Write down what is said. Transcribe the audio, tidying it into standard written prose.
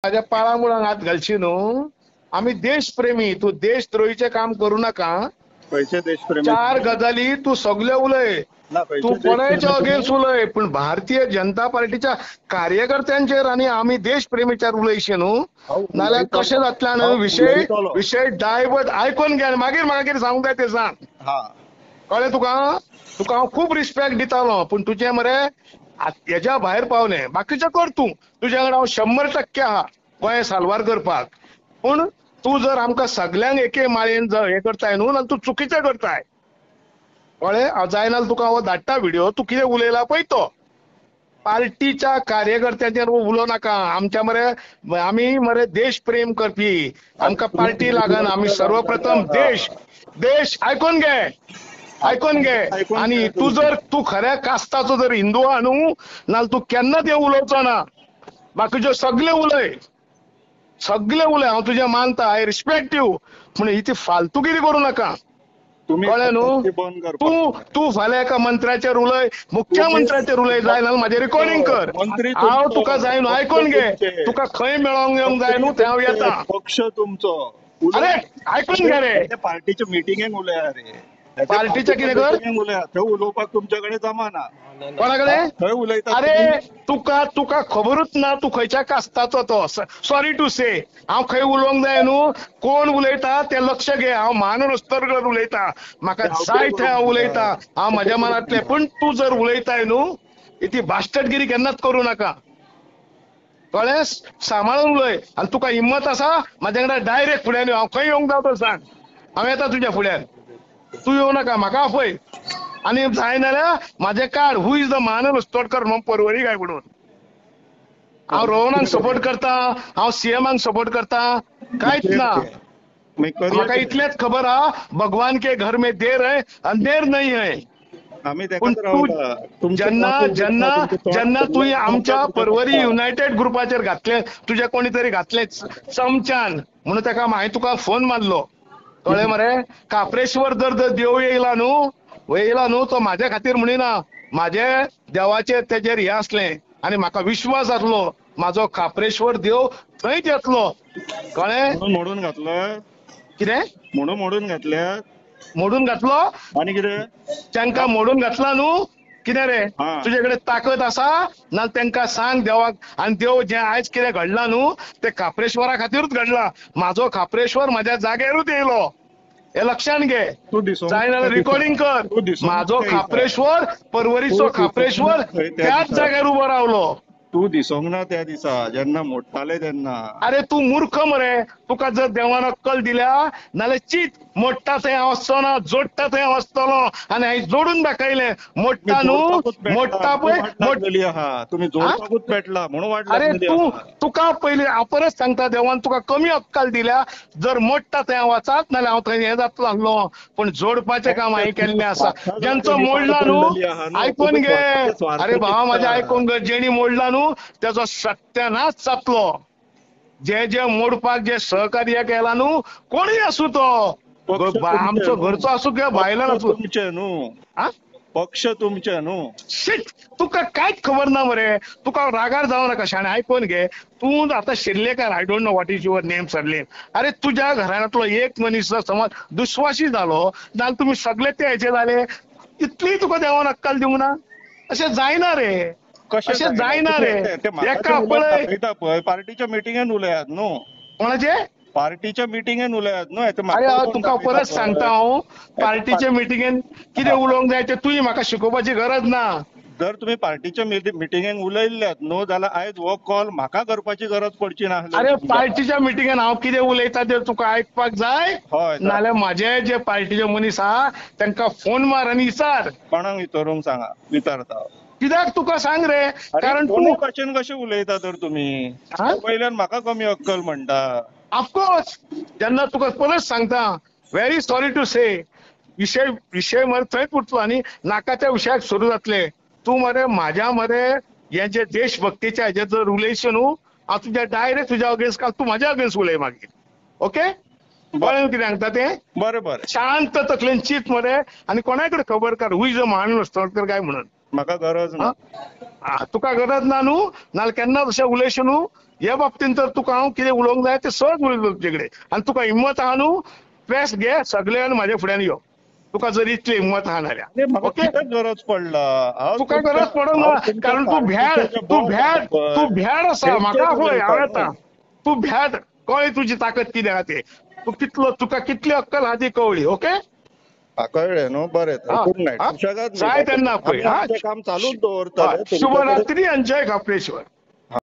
माझ्या पाळामुळांक हात घालशी न्हू. आमी देशप्रेमी, तूं देशद्रोहीचें काम करूं नाका. खंयचे देशप्रेमी? चार गजाली तूं सगल्यो उलय, तूं कोणाच्या अगेन्स्ट उलय, पूण भारतीय जनता पार्टीच्या कार्यकर्त्यांचेर आनी आमी देशप्रेमीचेर उलयशी न्हू, नाल्यार कशें जातलें? आनी विशय विशय डायवर्ट आयकून घे आनी मागीर म्हाका कितें सांगूंक जाय तें सांग. कळ्ळें तुका? तुका हांव खूब रिस्पेक्ट दितालो, पूण तुजें मरे हेज्या भायर पावलें. बाकीचें कर तूं, तुज्या वांगडा हांव 100% आहा गोंय साल्वार करपाक. पूण तूं जर आमकां सगल्यांक एके माळयेन हें करताय न्हू, जाल्यार तूं चुकीचें करताय. कळ्ळें? हांव जायना तुका हांव धाडटा व्हिडियो, तूं कितें उलयला पळय तो. पार्टीच्या कार्यकर्त्यांचेर उलोवं नाका. आमच्या मरे आमी मरे देशप्रेम करपी, आमकां पार्टी लागना. आमी सर्वप्रथम देश देश आयकून घे, आयकून घे. आनी तूं जर तूं खऱ्या कास्ताचो जर हिंदू आहा न्हू, नाल्यार तूं केन्नाच हें उलोवचो ना. बाकीच्यो सगळे उलय, सगळे उलय, हांव तुजें मानता, I respect you, पूण ही ती फालतुगिरी करूं नाका. कळ्ळें न्हू? तूं तूं फाल्यां एका मंत्र्याचेर उलय, मुख्यमंत्र्याचेर उलय, जाय नाल्यार म्हाजें रिकॉर्डिंग कर. हांव तुका जाय न्हू, आयकून घे, तुका खंय मेळोंक येवंक जाय न्हू थंय हांव येता. पक्ष तुमचो. अरे आयकून घे रे, पार्टीच्या मिटिंगेक उलया रे. पार्टीच्या कितें कर थंय उलोवपाक तुमच्या कडेन जमाना. कोणा कडेन थंय उलयता? अरे तुका तुका खबरूच ना तूं खंयच्या कास्ताचो तो. सॉरी टू से, हांव खंय उलोवंक जाय न्हू, कोण उलयता तें लक्ष घे. हांव मान रस्तरकर उलयता, म्हाका जाय थंय हांव उलयता, हांव म्हाज्या मनांतलें. पूण तूं जर उलयताय न्हू, ती बास्टडगिरी केन्नाच करूं नाका. कळ्ळें? सांबाळून उलय. आनी तुका हिम्मत आसा म्हाज्या वांगडा डायरेक्ट फुड्यान, हांव खंय येवंक जाय तो सांग, हांव येता तुज्या फुड्यान. तूं येवं नाका, म्हाका आपय. आनी जायना जाल्यार म्हाजें काड, who is the Mahanand Ustodkar म्हणून परवरी काय म्हणून. हांव रोहनाक सपोर्ट करता, हांव सीएमाक सपोर्ट करता, कांयच ना. म्हाका इतलेंच खबर आहा, भगवान के घर में देर है अंधेर नहीं है. पूण तूं जेन्ना जेन्ना जेन्ना तुवें आमच्या परवरी युनायटेड ग्रुपाचेर घातलें, तुज्या कोणी तरी घातलें चमच्यान, म्हणून ताका हांवें तुका फोन मारलो. कळ्ळें मरे? काप्रेश्वर जर देव येयला न्हू, येयला न्हू, तो म्हाज्या खातीर म्हणिना, म्हाजे देवाचेर तेजेर हें आसलें आनी म्हाका विश्वास आसलो म्हाजो खाप्रेश्वर देव थंयच येतलो. कळ्ळें? मोडून घातलं कितें? म्हणून मोडून घातल्या, मोडून घातलो आनी कितें? तांकां मोडून घातला न्हू, कितें रे तुजे कडेन ताकद आसा ना तांकां सांग देवाक. आनी देव जें आयज कितें घडलां न्हू तें खाप्रेश्वरा खातीरूच घडलां. म्हाजो खाप्रेश्वर म्हाज्या जाग्यारूच येयलो, हे लक्षान घे. जायना जाल्यार रिकॉर्डिंग कर. म्हाजो खाप्रेश्वर, परवरीचो खाप्रेश्वर त्याच जाग्यार उबो रावलो. तूं दिसोंक ना त्या दिसा जेन्ना मोडटाले तेन्ना. अरे तूं मूर्ख मरे, तुका जर देवान अक्कल दिल्या नाल्यार चीत मोडटा थंय हांव वचचो ना, जोडटा थंय हांव वचतलो. आनी हांवें जोडून दाखयलें. मोडटा न्हू, मोडटा पळय, तुमी जोडपाकूच पेटला म्हणून वाट. अरे तूं तुका पयलीं हांव परत सांगता, देवान तुका कमी अक्कल दिल्या, जर मोडटा थंय हांव वचात नाल्यार हांव थंय हें जातलो आसलो. पूण जोडपाचें काम हांवें केल्लें आसा. जेंचो मोडला न्हू, आयकून घे. अरे भावा म्हाजें आयकून घे, जेणी मोडला न्हू त्याचो सत्यानाश जातलो. जे जे मोडपाक जे सहकार्य केला न्हू, कोणूय आसूं तो, आमचो घरचो आसूं किंवा भायल्यान आसूं, तुमचें न्हू पक्ष तुमचें न्हू. शीट, तुका कांयच खबर ना मरे. तुका रागार जावं नाका, शाणे आयकून घे. तूं आतां Shirlekar, I don't know what is your name surname. अरे तुज्या घरांतलो एक मनीस जर समज दुस्वासी जालो जाल्यार तुमी सगळे ते हेचे जाले. इतली तुका देवान अक्कल दिवंक ना? अशें जायना रे, अशें जायना रे. एका पळय पार्टीच्या मिटिंगेन उलयात न्हू. कोणाचे? पार्टीच्या मिटिंगेन उलयात न्हू. अरे तुका परत सांगता हांव, पार्टीच्या मिटिंगेन कितें उलोवंक जाय तें तुवें म्हाका शिकोवपाची गरज ना. जर तुमी पार्टीच्या मिटिंगेन उलयल्ल्यात न्हू जाल्यार आयज हो कॉल म्हाका करपाची गरज पडची ना. अरे पार्टीच्या मिटिंगेन हांव कितें उलयता तें तुका आयकपाक जाय, नाल्यार म्हाजे जे पार्टीचे मनीस आहा तांकां फोन मार आनी विचार. कोणाक विचारूंक सांगा? विचारता कित्याक तुका सांग रे, कारण तूं भाशेन कशें उलयता तर तुमी? वयल्यान म्हाका कमी अक्कल म्हणटा. ऑफकोर्स, जेन्ना तुका परत सांगता, व्हेरी सॉरी टू से, विशय विशय मरे थंयच उरतलो आनी नाका त्या विशयाक सुरू जातले. तूं मरे म्हाज्या मरे हे जे देशभक्तीच्या हेजेर जर उलयशी न्हू, हांव तुज्या डायरेक्ट तुज्या अगेन्स्ट, तूं म्हाज्या अगेन्स्ट उलय मागीर. ओके, कळ्ळें कितें सांगता तें? बरें बरें, शांत तकलेन चीत मरे आनी कोणाय कडेन खबर काड who is a Mahanand Ustodkar काय म्हणून. म्हाका गरज ना. तुका गरज ना न्हू, नाल्यार केन्ना तशें उलयशी न्हू. हे बाबतीन तर तुका हांव कितें उलोवंक जाय तें सहज उलयतलो तुजे कडेन. आनी तुका हिम्मत आहा न्हू, प्रेस घे सगळे आनी म्हाज्या फुड्यान यो. तुका जर इतली हिम्मत आहा जाल्यार. ओके, गरज पडला तुका गरज पडूंक ना, कारण तूं भ्याड, तूं भ्याड, तूं भ्याड आसा. म्हाका पळय हांव येता, तूं भ्याड, कळ्ळें तुजी ताकद कितें आहा ते, तूं कितलो, तुका कितली अक्कल आहा ती कळ्ळी. ओके, कळ्ळें न्हू? बरें, गुड नायट. जाय तेन्ना पळय काम चालूच दवरतले. शुभरात्री आनी जय खाप्रेश्वर.